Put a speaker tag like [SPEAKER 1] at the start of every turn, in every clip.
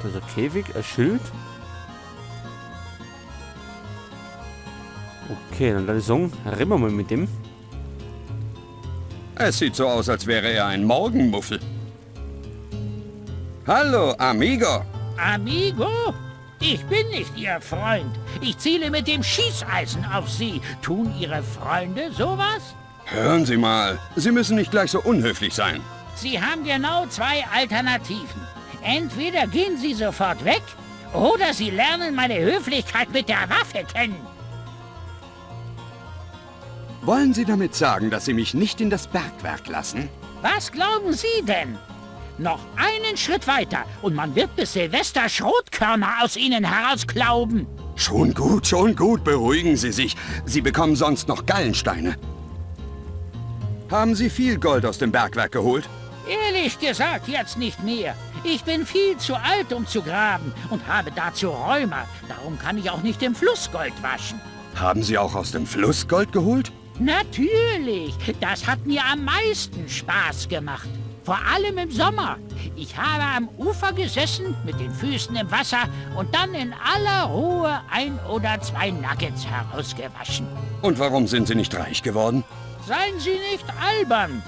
[SPEAKER 1] Da ist ein Käfig, ein Schild. Okay, dann würde ich sagen, reden wir mal mit dem.
[SPEAKER 2] Es sieht so aus, als wäre er ein Morgenmuffel. Hallo, Amigo.
[SPEAKER 3] Amigo? Ich bin nicht Ihr Freund. Ich ziele mit dem Schießeisen auf Sie. Tun Ihre Freunde sowas?
[SPEAKER 2] Hören Sie mal, Sie müssen nicht gleich so unhöflich sein.
[SPEAKER 3] Sie haben genau zwei Alternativen. Entweder gehen Sie sofort weg, oder Sie lernen meine Höflichkeit mit der Waffe kennen.
[SPEAKER 2] Wollen Sie damit sagen, dass Sie mich nicht in das Bergwerk lassen?
[SPEAKER 3] Was glauben Sie denn? Noch einen Schritt weiter und man wird bis Silvester Schrotkörner aus Ihnen herausklauben.
[SPEAKER 2] Schon gut, beruhigen Sie sich. Sie bekommen sonst noch Gallensteine. Haben Sie viel Gold aus dem Bergwerk geholt?
[SPEAKER 3] Ehrlich gesagt, jetzt nicht mehr. Ich bin viel zu alt, um zu graben und habe dazu Rheuma. Darum kann ich auch nicht im Fluss Gold waschen.
[SPEAKER 2] Haben Sie auch aus dem Fluss Gold geholt?
[SPEAKER 3] Natürlich. Das hat mir am meisten Spaß gemacht. Vor allem im Sommer. Ich habe am Ufer gesessen, mit den Füßen im Wasser und dann in aller Ruhe 1 oder 2 Nuggets herausgewaschen.
[SPEAKER 2] Und warum sind Sie nicht reich geworden?
[SPEAKER 3] Seien Sie nicht albern.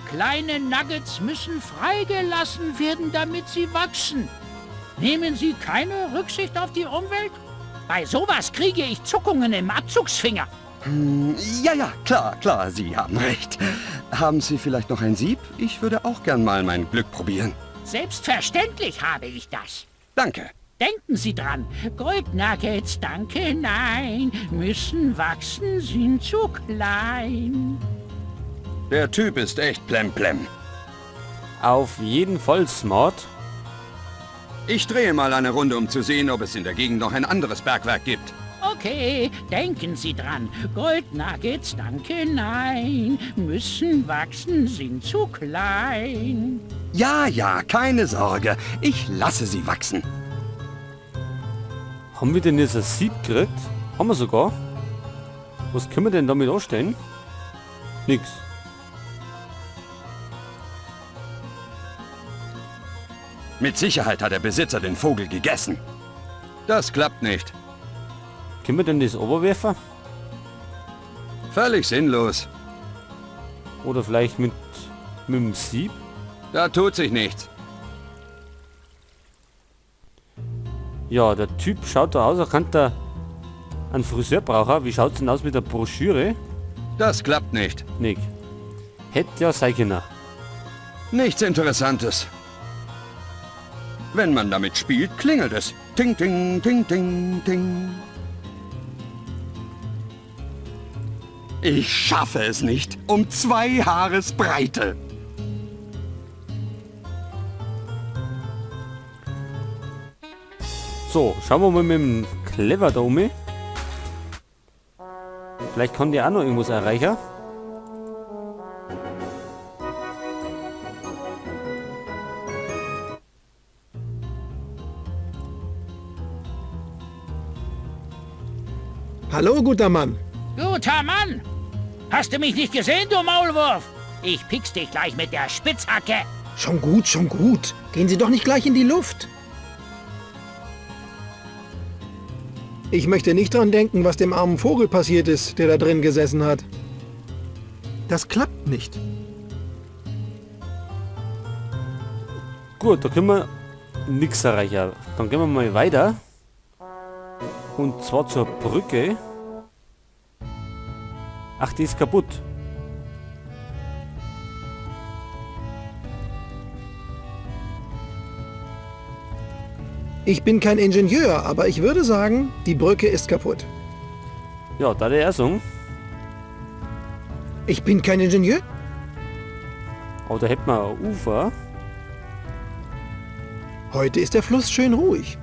[SPEAKER 3] Kleine Nuggets müssen freigelassen werden, damit sie wachsen. Nehmen Sie keine Rücksicht auf die Umwelt? Bei sowas kriege ich Zuckungen im Abzugsfinger.
[SPEAKER 2] Ja, ja, klar, klar, Sie haben recht. Haben Sie vielleicht noch ein Sieb? Ich würde auch gern mal mein Glück probieren.
[SPEAKER 3] Selbstverständlich habe ich das.
[SPEAKER 2] Danke.
[SPEAKER 3] Denken Sie dran, Goldnuggets, danke, nein, müssen wachsen, sind zu klein.
[SPEAKER 2] Der Typ ist echt plemplem.
[SPEAKER 1] Auf jeden Fall smart.
[SPEAKER 2] Ich drehe mal eine Runde, um zu sehen, ob es in der Gegend noch ein anderes Bergwerk gibt.
[SPEAKER 3] Okay, denken Sie dran. Goldnuggets, danke, nein, müssen wachsen, sind zu klein.
[SPEAKER 2] Ja, ja, keine Sorge. Ich lasse sie wachsen.
[SPEAKER 1] Haben wir denn jetzt ein Sieb gekriegt? Haben wir sogar. Was können wir denn damit anstellen? Nix.
[SPEAKER 2] Mit Sicherheit hat der Besitzer den Vogel gegessen. Das klappt nicht.
[SPEAKER 1] Können wir denn das oberwerfen?
[SPEAKER 2] Völlig sinnlos.
[SPEAKER 1] Oder vielleicht mit dem Sieb?
[SPEAKER 2] Da tut sich nichts.
[SPEAKER 1] Ja, der Typ schaut da aus, er kann da einen Friseur brauchen. Wie schaut's denn aus mit der Broschüre?
[SPEAKER 2] Das klappt nicht.
[SPEAKER 1] Nick. Hätte ja sein können.
[SPEAKER 2] Nichts Interessantes. Wenn man damit spielt, klingelt es. Ting, ting, ting, ting, ting. Ich schaffe es nicht. Um 2 Haaresbreite.
[SPEAKER 1] So, schauen wir mal mit dem Clever da um. Vielleicht kann der auch noch irgendwas erreichen.
[SPEAKER 4] Hallo, guter Mann.
[SPEAKER 3] Guter Mann? Hast du mich nicht gesehen, du Maulwurf? Ich piek's dich gleich mit der Spitzhacke.
[SPEAKER 4] Schon gut, schon gut. Gehen Sie doch nicht gleich in die Luft. Ich möchte nicht dran denken, was dem armen Vogel passiert ist, der da drin gesessen hat. Das klappt nicht.
[SPEAKER 1] Gut, da können wir nichts erreichen. Dann gehen wir mal weiter. Und zwar zur Brücke. Ach, die ist kaputt.
[SPEAKER 4] Ich bin kein Ingenieur, aber ich würde sagen, die Brücke ist kaputt.
[SPEAKER 1] Ja, da der Ersung.
[SPEAKER 4] Ich bin kein Ingenieur.
[SPEAKER 1] Aber da hätten wir ein Ufer.
[SPEAKER 4] Heute ist der Fluss schön ruhig.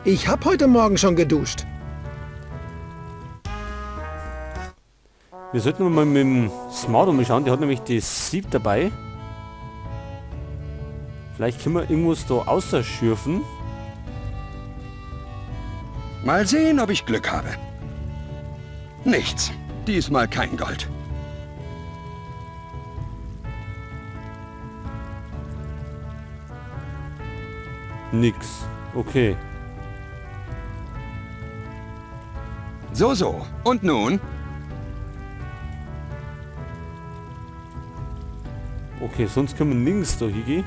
[SPEAKER 4] Ich hab heute Morgen schon geduscht.
[SPEAKER 1] Wir sollten mal mit dem Smart umschauen, der hat nämlich das Sieb dabei. Vielleicht können wir irgendwas da außerschürfen.
[SPEAKER 2] Mal sehen, ob ich Glück habe. Nichts. Diesmal kein Gold.
[SPEAKER 1] Nix. Okay.
[SPEAKER 2] So, so. Und nun?
[SPEAKER 1] Okay, sonst können wir nirgends da hingehen.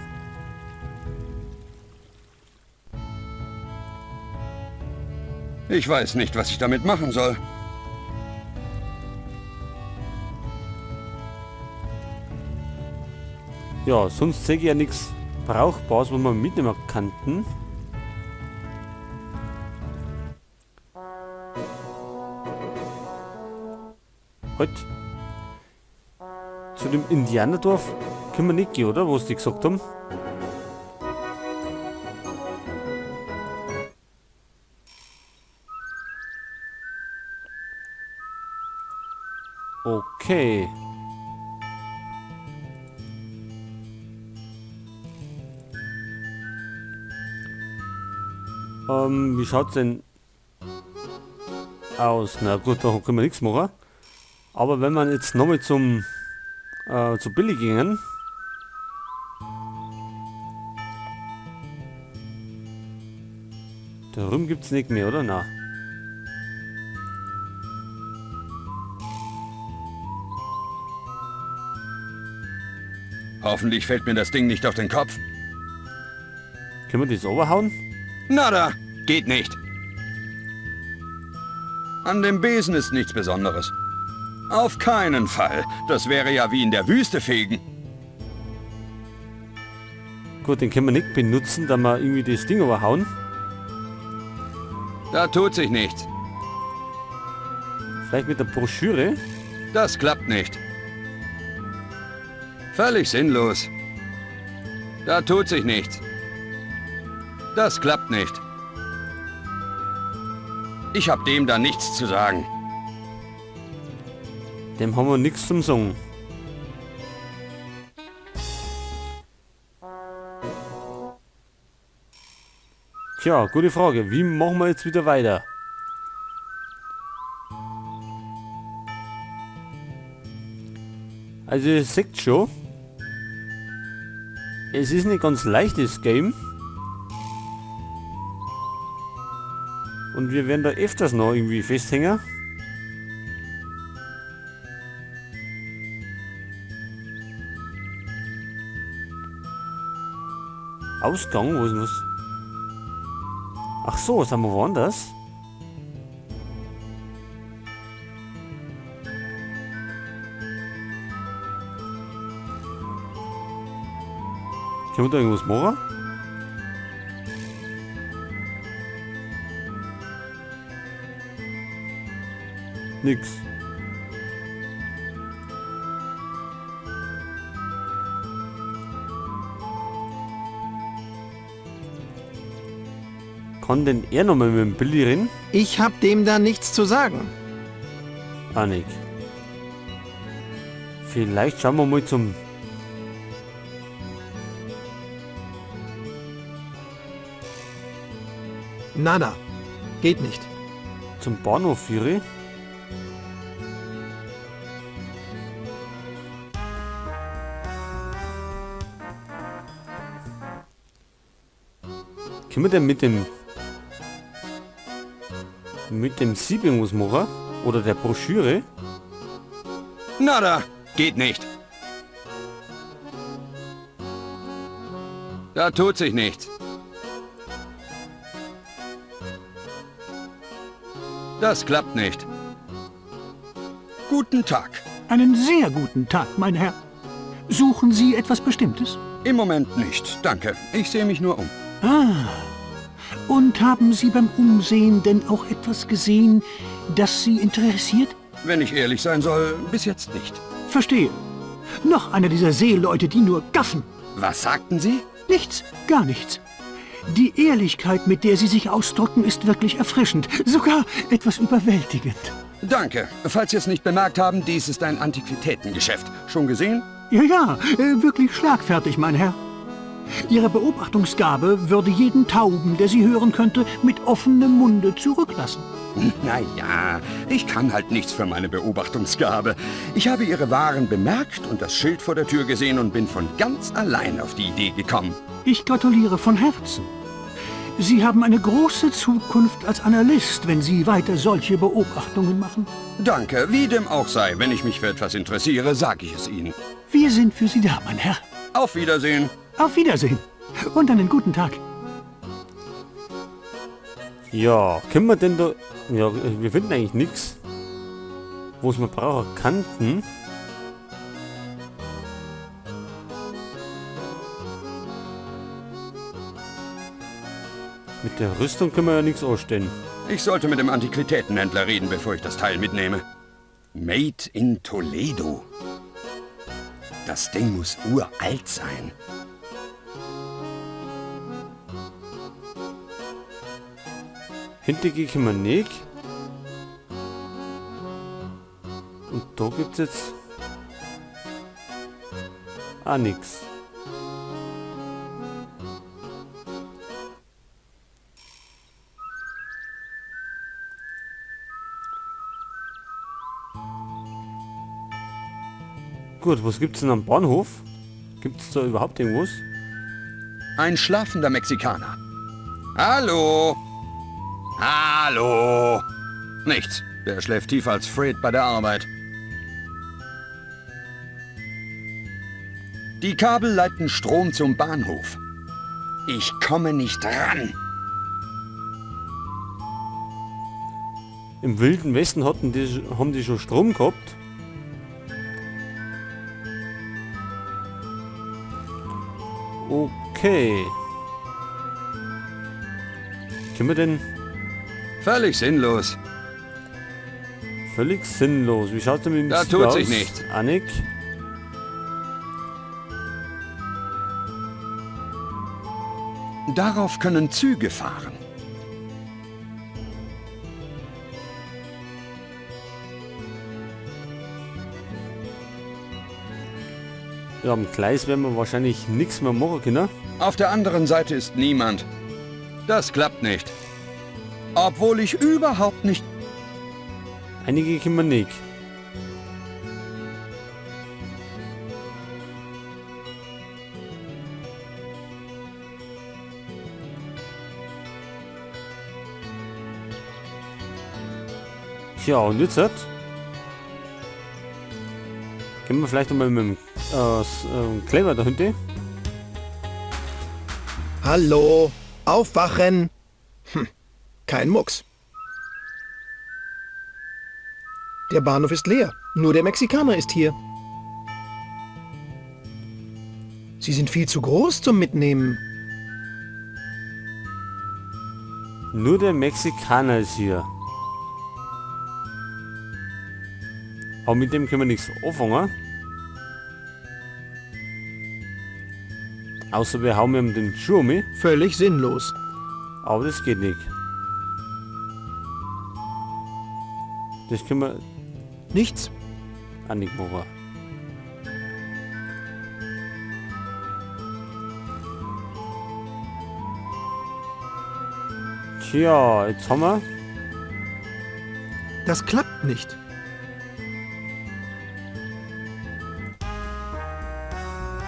[SPEAKER 2] Ich weiß nicht, was ich damit machen soll.
[SPEAKER 1] Ja, sonst sehe ich ja nichts Brauchbares, was wir mitnehmen könnten. Halt. Zu dem Indianerdorf können wir nicht gehen, oder? Was die gesagt haben. Okay. Wie schaut's denn aus? Na gut, da können wir nichts machen. Aber wenn man jetzt nochmal zum zu Billy gingen. Da drüben gibt's nicht mehr, oder? Na.
[SPEAKER 2] Hoffentlich fällt mir das Ding nicht auf den Kopf.
[SPEAKER 1] Können wir das overhauen?
[SPEAKER 2] Nada, geht nicht. An dem Besen ist nichts Besonderes. Auf keinen Fall. Das wäre ja wie in der Wüste fegen.
[SPEAKER 1] Gut, den können wir nicht benutzen, da wir irgendwie das Ding überhauen.
[SPEAKER 2] Da tut sich nichts.
[SPEAKER 1] Vielleicht mit der Broschüre?
[SPEAKER 2] Das klappt nicht. Völlig sinnlos. Da tut sich nichts. Das klappt nicht. Ich hab dem da nichts zu sagen.
[SPEAKER 1] Dem haben wir nichts zum Sagen. Tja, gute Frage. Wie machen wir jetzt wieder weiter? Also ihr seht schon, es ist nicht ganz leicht, das Game. Und wir werden da öfters noch irgendwie festhängen. Ausgang, wo ist denn das? Ach so, sind wir woanders? Können wir da irgendwas machen? Nix. Kann denn er nochmal mit dem Billy reden?
[SPEAKER 4] Ich hab dem da nichts zu sagen.
[SPEAKER 1] Ah, nicht. Vielleicht schauen wir mal zum...
[SPEAKER 4] Nada. Geht nicht.
[SPEAKER 1] Zum Bahnhof, Fury. Können wir denn mit dem Sieb irgendwas machen? Oder der Broschüre?
[SPEAKER 2] Nada, geht nicht. Da tut sich nichts. Das klappt nicht. Guten Tag.
[SPEAKER 5] Einen sehr guten Tag, mein Herr. Suchen Sie etwas Bestimmtes?
[SPEAKER 2] Im Moment nicht, danke. Ich sehe mich nur um.
[SPEAKER 5] Ah, und haben Sie beim Umsehen denn auch etwas gesehen, das Sie interessiert?
[SPEAKER 2] Wenn ich ehrlich sein soll, bis jetzt nicht.
[SPEAKER 5] Verstehe. Noch einer dieser Seeleute, die nur gaffen.
[SPEAKER 2] Was sagten Sie?
[SPEAKER 5] Nichts, gar nichts. Die Ehrlichkeit, mit der Sie sich ausdrücken, ist wirklich erfrischend, sogar etwas überwältigend.
[SPEAKER 2] Danke. Falls Sie es nicht bemerkt haben, dies ist ein Antiquitätengeschäft. Schon gesehen?
[SPEAKER 5] Ja, ja, wirklich schlagfertig, mein Herr. Ihre Beobachtungsgabe würde jeden Tauben, der sie hören könnte, mit offenem Munde zurücklassen.
[SPEAKER 2] Na ja, ich kann halt nichts für meine Beobachtungsgabe. Ich habe Ihre Waren bemerkt und das Schild vor der Tür gesehen und bin von ganz allein auf die Idee gekommen.
[SPEAKER 5] Ich gratuliere von Herzen. Sie haben eine große Zukunft als Analyst, wenn Sie weiter solche Beobachtungen machen.
[SPEAKER 2] Danke, wie dem auch sei. Wenn ich mich für etwas interessiere, sage ich es Ihnen.
[SPEAKER 5] Wir sind für Sie da, mein Herr.
[SPEAKER 2] Auf Wiedersehen.
[SPEAKER 5] Auf Wiedersehen. Und einen guten Tag.
[SPEAKER 1] Ja, können wir denn da... Ja, wir finden eigentlich nichts, wo es wir brauchen könnten. Mit der Rüstung können wir ja nichts anstellen.
[SPEAKER 2] Ich sollte mit dem Antiquitätenhändler reden, bevor ich das Teil mitnehme. Made in Toledo. Das Ding muss uralt sein.
[SPEAKER 1] Hintergehen können wir nicht. Und da gibt's jetzt auch nix. Gut, was gibt's denn am Bahnhof? Gibt's da überhaupt irgendwas?
[SPEAKER 2] Ein schlafender Mexikaner. Hallo! Hallo! Nichts. Der schläft tiefer als Fred bei der Arbeit. Die Kabel leiten Strom zum Bahnhof. Ich komme nicht ran.
[SPEAKER 1] Im Wilden Westen haben die schon Strom gehabt. Okay. Können wir denn...
[SPEAKER 2] Völlig sinnlos.
[SPEAKER 1] Völlig sinnlos. Wie schaut's denn mit dem
[SPEAKER 2] Da
[SPEAKER 1] Zug
[SPEAKER 2] tut
[SPEAKER 1] aus?
[SPEAKER 2] sich nichts.
[SPEAKER 1] Annik.
[SPEAKER 2] Darauf können Züge fahren.
[SPEAKER 1] Ja, am Gleis werden wir wahrscheinlich nichts mehr machen können.
[SPEAKER 2] Auf der anderen Seite ist niemand. Das klappt nicht. Obwohl ich überhaupt nicht...
[SPEAKER 1] Einige können wir nicht. Tja, und jetzt? Gehen wir vielleicht einmal mit dem Kleber da hinten.
[SPEAKER 4] Hallo, aufwachen! Hm, kein Mucks. Der Bahnhof ist leer. Nur der Mexikaner ist hier. Sie sind viel zu groß zum Mitnehmen.
[SPEAKER 1] Nur der Mexikaner ist hier. Aber mit dem können wir nichts anfangen. Außer wir hauen ihm den Schuh mit.
[SPEAKER 4] Völlig sinnlos.
[SPEAKER 1] Aber das geht nicht. Das können wir...
[SPEAKER 4] Nichts.
[SPEAKER 1] Auch nicht machen. Tja, jetzt haben wir...
[SPEAKER 4] Das klappt nicht.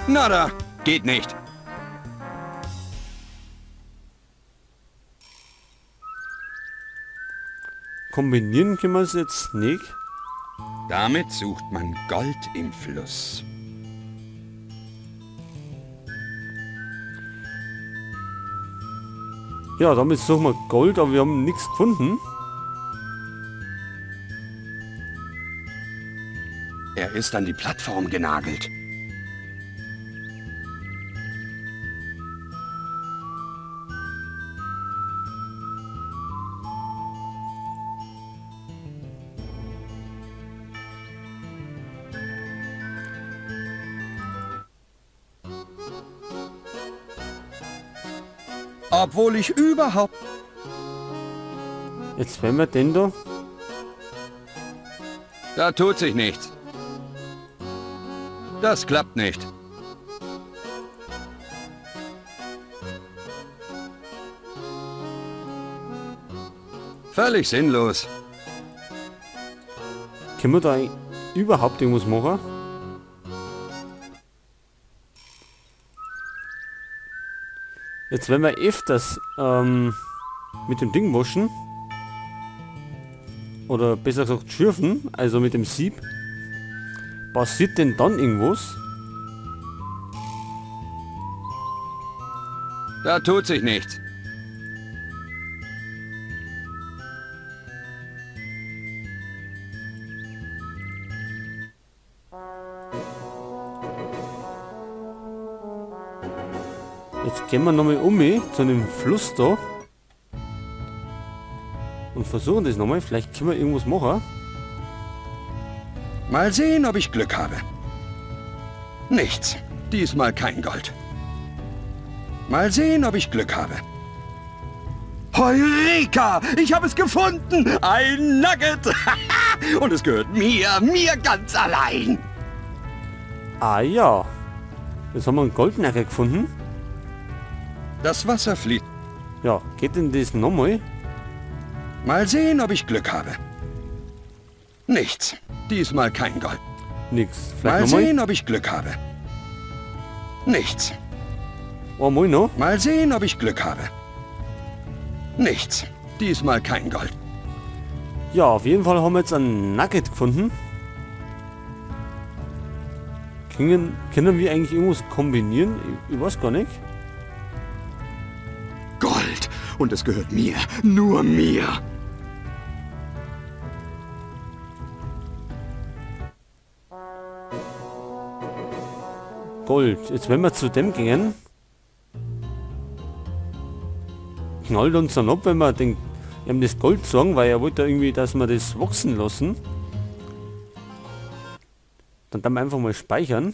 [SPEAKER 2] Nada, geht nicht.
[SPEAKER 1] Kombinieren können wir es jetzt nicht.
[SPEAKER 2] Damit sucht man Gold im Fluss.
[SPEAKER 1] Ja, damit suchen wir Gold, aber wir haben nichts gefunden.
[SPEAKER 2] Er ist an die Plattform genagelt. Obwohl ich überhaupt...
[SPEAKER 1] Jetzt wenn wir denn da?
[SPEAKER 2] Da tut sich nichts. Das klappt nicht. Völlig sinnlos.
[SPEAKER 1] Können wir da überhaupt irgendwas machen? Jetzt wenn wir öfters mit dem Ding waschen, oder besser gesagt schürfen, also mit dem Sieb, passiert denn dann irgendwas?
[SPEAKER 2] Da tut sich nichts.
[SPEAKER 1] Jetzt gehen wir nochmal um zu dem Fluss da und versuchen das nochmal. Vielleicht können wir irgendwas machen.
[SPEAKER 2] Mal sehen, ob ich Glück habe. Nichts. Diesmal kein Gold. Mal sehen, ob ich Glück habe. Heureka! Ich habe es gefunden! Ein Nugget! Und es gehört mir, mir ganz allein!
[SPEAKER 1] Ah ja. Jetzt haben wir einen Goldnugget gefunden.
[SPEAKER 2] Das Wasser fließt.
[SPEAKER 1] Ja, geht denn das nochmal?
[SPEAKER 2] Mal sehen, ob ich Glück habe. Nichts. Diesmal kein Gold.
[SPEAKER 1] Nix. Vielleicht
[SPEAKER 2] Mal
[SPEAKER 1] nochmal?
[SPEAKER 2] sehen, ob ich Glück habe. Nichts.
[SPEAKER 1] Einmal noch?
[SPEAKER 2] Mal sehen, ob ich Glück habe. Nichts. Diesmal kein Gold.
[SPEAKER 1] Ja, auf jeden Fall haben wir jetzt einen Nugget gefunden. Können wir eigentlich irgendwas kombinieren? Ich weiß gar nicht.
[SPEAKER 2] Gold. Und es gehört mir. Nur mir.
[SPEAKER 1] Gold. Jetzt wenn wir zu dem gehen, knallt uns dann ab, wenn wir ihm das Gold sagen, weil er wollte ja irgendwie, dass wir das wachsen lassen. Dann dann wir einfach mal speichern.